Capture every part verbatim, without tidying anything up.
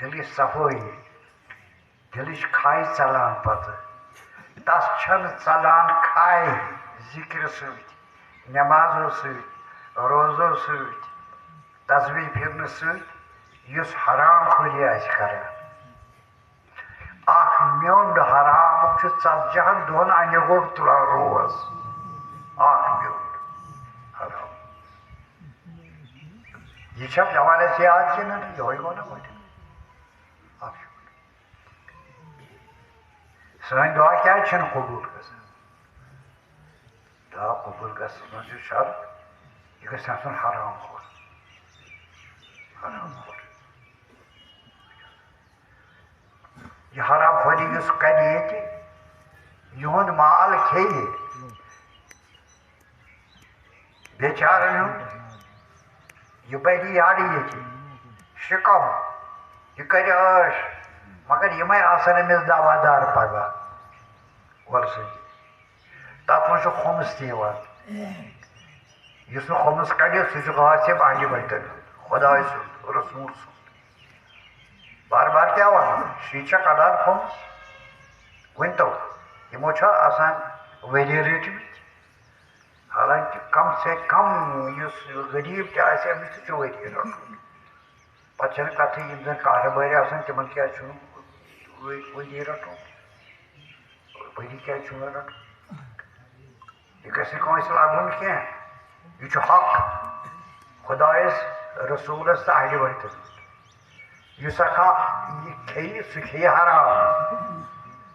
دِلٕچ صفٲیی، دِلٕچ کھاے ژَلان پَتہٕ۔ تَس چھَنہٕ ژَلان کھاے ذِکرٕ سۭتۍ، نٮ۪مازو سۭتۍ، روزو سۭتۍ، تسبیح پھِرنہٕ سۭتۍ، یُس حرام خوری آسہِ کران۔ اکھ میوٚنٛڈ حرامُک چھُ ژتجی ہن دۄہن اَنہِ گوٚٹ تُلان روز۔ اکھ میوٚنٛڈ حرام۔ یہِ چھا پٮ۪وان اَسہِ یاد کِنہٕ نہٕ؟ یِہوٚے گوٚو نا وۄنۍ۔ اکھ شُکر۔ سٲنۍ دُعا کیٛازِ چھِنہٕ قبوٗل گژھان؟ دعا قبوٗل گژھنَس منٛز چھُ شرط، یہِ گژھِ آسُن حرام خور۔ حرام خور۔ یہِ حرام خوری یُس کرِ ییٚتہِ، یِہُنٛد مال کھیٚیہِ، بیچارن ہُنٛد، یہِ بَرِ یَڈ ییٚتہِ، شِکم، یہِ کَرِ عٲش، مگر یِمَے آسَن أمِس دوا دار پگاہ۔ وَلہٕ سا، تَتھ منٛز چھُ خُمُس تہِ یِوان۔ یُس نہٕ خُمُس کَڑِ، سُہ چھُ غاصب اہلِ بیتَن ہُنٛد، خۄداے سُنٛد، رسوٗل سُنٛد۔ بار بار کیٛاہ وَنو؟ شیٖشہِ چھا کَڑان خُمُس؟ ؤنۍ تو، یِمو چھا آسان ؤری رٔٹمٕتۍ؟ حالانکہ کم سے کم یُس غریب تہِ آسہِ، أمِس تہِ چھُ ؤری رَٹُن۔ پتہٕ چھَنہٕ کَتھٕے، یِم زَن کارٕبٲرۍ آسَن، تِمَن کیٛازِ چھُنہٕ ؤ-، ؤری رَٹُن؟ ؤری کیٛازِ چھُنہٕ رَٹُن؟ یہِ گژھِ نہٕ کٲنٛسہِ لَگُن کینٛہہ۔ یہِ چھُ حق خۄدایَس، رسوٗلَس تہٕ اہلِ بیتَس۔ یُس ہسا یہِ کھیٚیہِ، سُہ کھیٚیہِ حرام۔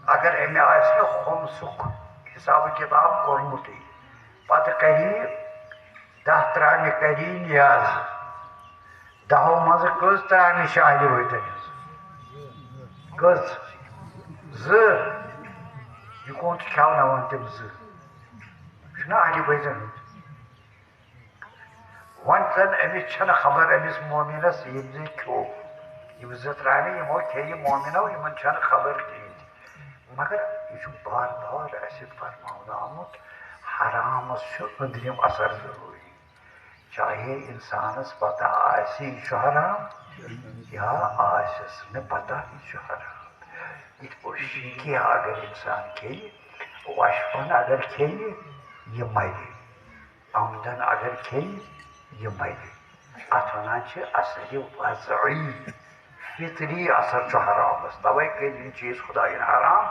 اگر أمۍ آسہِ نہٕ خُمسُک حساب کتاب کوٚرمُتٕے، پتہٕ کری دَہ ترامہِ کری نیاز۔ دَہو منٛزٕ کٔژ ترامہِ چھِ اہلِ بیتَن ہٕنٛز؟ کٔژ؟ زٕ۔ یہِ کوٚت کھیٛاوناوان تِم زٕ؟ چھُنہ اہلِ بیتَن ہُنٛد۔ وۄنۍ زَن أمِس چھَنہٕ خبر، أمِس مومِنَس ییٚمۍ زَن کھیوٚو، یِم زٕ ترامہِ یِمو کھیٚیہِ مومِنو، یِمَن چھَنہٕ خبر کِہیٖنۍ تہِ۔ مگر یہِ چھُ بار بار اَسہِ فرماونہٕ آمُت، حرامَس چھُ أنٛدرِم اثر ضروٗری۔ چاہے اِنسانَس پتہ آسہِ یہِ چھُ حرام، یا آسٮ۪س نہٕ پتہ یہِ چھُ حرام۔ یِتھ پٲٹھۍ شیٖنکہِ اگر اِنسان کھیٚیہِ، وَشہِ پھوٚل اگر کھیٚیہِ، یہِ مَرِ۔ عمدن اگر کھیٚیہِ، یہِ مَرِ۔ اَتھ وَنان چھِ اثرِ وضعی، فطری اثر چھُ حرامَس۔ تَوَے کٔرۍ یِم چیٖز خۄدایَن حرام۔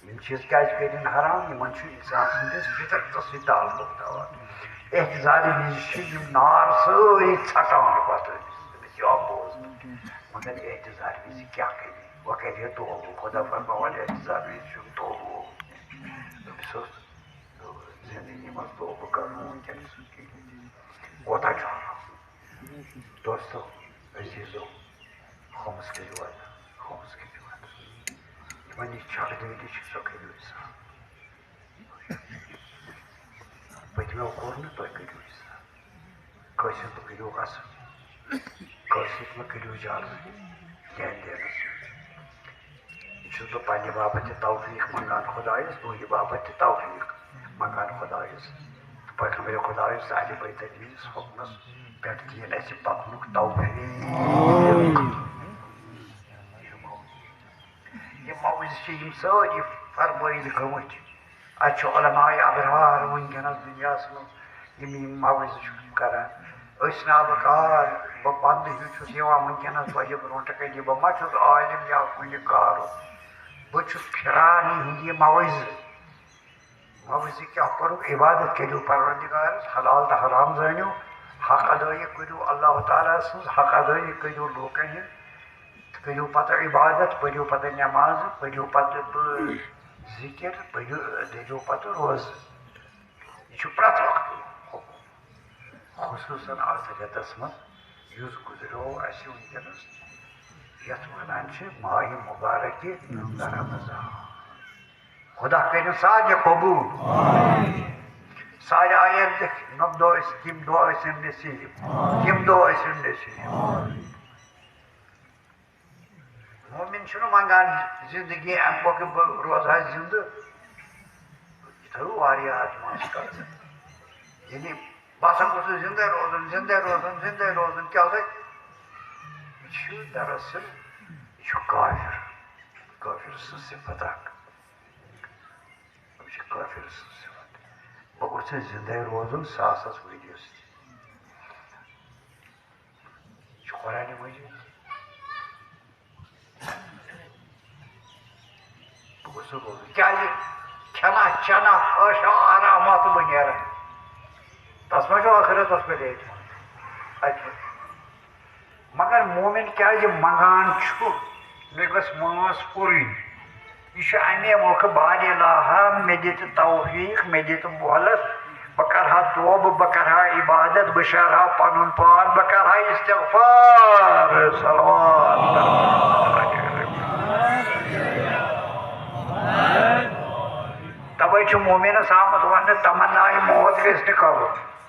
یِم چیٖز کیٛازِ کٔرِن حرام؟ یِمَن چھُ اِنسان سٕنٛدِس فطرتَس سۭتۍ تعلق تھاوان۔ احتضارِ وِزِ چھِ یِم نار سٲری ژھٹان پَتہٕ أمِس، أمِس یہِ آو بوزنہٕ۔ مگر احتضارِ وِزِ کیٛاہ کَرِ؟ وۄنۍ کَرِ ہے توبہٕ۔ خۄدا فرماوان، احتضارِ وِزِ چھُنہٕ توبہٕ۔ أمِس اوس زندگی منٛز توبہٕ کرُن وٕنکیٚنس۔ کوتاہ چھُ؟ دوستو، عزیزو، خۄمس کٔرِو ادا، خۄمس کٔرِو ادا۔ یِمن نِش چھکھ دٲری چھِ، سۄ کٔرِو حِساب۔ پٔتمیو کوٚر نہٕ، تُہۍ کٔرِو حِساب۔ کٲنٛسہِ ہُنٛد مہٕ کٔرِو غصب، کٲنٛسہِ سۭتۍ مہٕ کٔرِو جھگڑٕ، لین دینَس سۭتۍ۔ یہِ چھُس بہٕ پننہِ باپتھ تہِ توفیٖق منٛگان خۄدایَس، تُہنٛدِ باپتھ تہِ توفیٖق منٛگان خۄدایَس۔ تہٕ پیغمبرِ خۄدایَس تہٕ اہلِ بیتَن ہٕنٛدِس حُکمَس پٮ۪ٹھ دِیِن اَسہِ پَکنُک توفیٖق۔ یِم موضوع چھِ یِم سٲری فرمٲیِتھ گٔمٕتۍ۔ اَتہِ چھُ علماء ابرار وٕنکیٚنَس دُنیاہَس منٛز، یِم یِم موعظہٕ چھِ کران۔ أسۍ نابکار، بہٕ بنٛدٕ ہیوٗ چھُس یِوان وٕنکیٚنَس، بہٕ یہِ برونٛٹھ کَنہِ، بہٕ ما چھُس عالم یا کُنہِ کارُک؟ بہٕ چھُس پھِران یِہِنٛدۍ یہِ موعظہٕ۔ موعظہٕ کیٛاہ کوٚرُکھ؟ عبادت کٔرِو پروردگارَس، حلال تہٕ حرام زٲنِو، حق ادٲیی کٔرِو اللہ تعالیٰ سٕنٛز، حق ادٲیی کٔرِو لوٗکَن ہِنٛز، کٔرِو پَتہٕ عبادت، پٔرِو پَتہٕ نٮ۪مازٕ، پٔرِو پَتہٕ بٲ-، ذِکِر، پٔرِو، دٔپِو پَتہٕ روزٕ۔ یہِ چھُ پرٛٮ۪تھ وقتہٕ حُکُم۔ خصوٗصاً اَتھ رٮ۪تَس منٛز یُس گُزریو اَسہِ وٕنکیٚنَس، یَتھ وَنان چھِ ماہِ مُبارکہِ رمضان۔ خۄدا کٔرِن سارنٕے قبوٗل۔ سارے آیَن لیٚکھ، یِم دۄہ ٲسۍ، تِم دۄہ ٲسِن نصیٖب، تِم دۄہ ٲسِن نصیٖب۔ مومِن چھُنہٕ منٛگان زِندگی، اَمہِ پَتہٕ بہٕ روزٕ ہا زِندٕ۔ یہِ تھٲوِو واریاہ اَتھ منٛز کَتھ۔ یعنی بہٕ ہسا گوٚژھُس زِندَے روزُن، زِندَے روزُن، زِندَے روزُن۔ کیٛاہ گٔے؟ یہِ چھُ دراصل، یہِ چھُ کافر۔ کافر سٕنٛز صفت اکھ۔ یہِ چھِ کافر سٕنٛز صفت۔ بہٕ گوٚژھُس زِندَے روزُن ساسَس ؤرِیَس تہِ۔ یہِ چھُ قرآنِ مجیٖد۔ بہٕ گوٚژھُس روزُن۔ کیٛازِ؟ کھٮ۪نا چٮ۪نا، عٲشا آرامہ تہٕ بہٕ نیرٕ۔ تَس منٛز چھُ ٲخرَتَس پٮ۪ٹھ اعتماد۔ اَتہِ مگر مومن کیازِ منگان چھُ، مےٚ گٔژھ وٲنٛس پُرٕنۍ۔ یہِ چھُ اَمے مۄکھٕ، بارِ الٰہا، مےٚ دِ تہٕ توفیٖق، مےٚ دِ تہٕ مۄہلت، بہٕ کرٕ ہا توبہٕ، بہٕ کرٕ ہا عبادت، بہٕ شیرٕ ہا پنُن پان، بہٕ کرٕ ہا استغفار، صلوات۔ توے چھُ مومنس آمُت وننہٕ، تمنایہِ موت گژھِ نہٕ قبول۔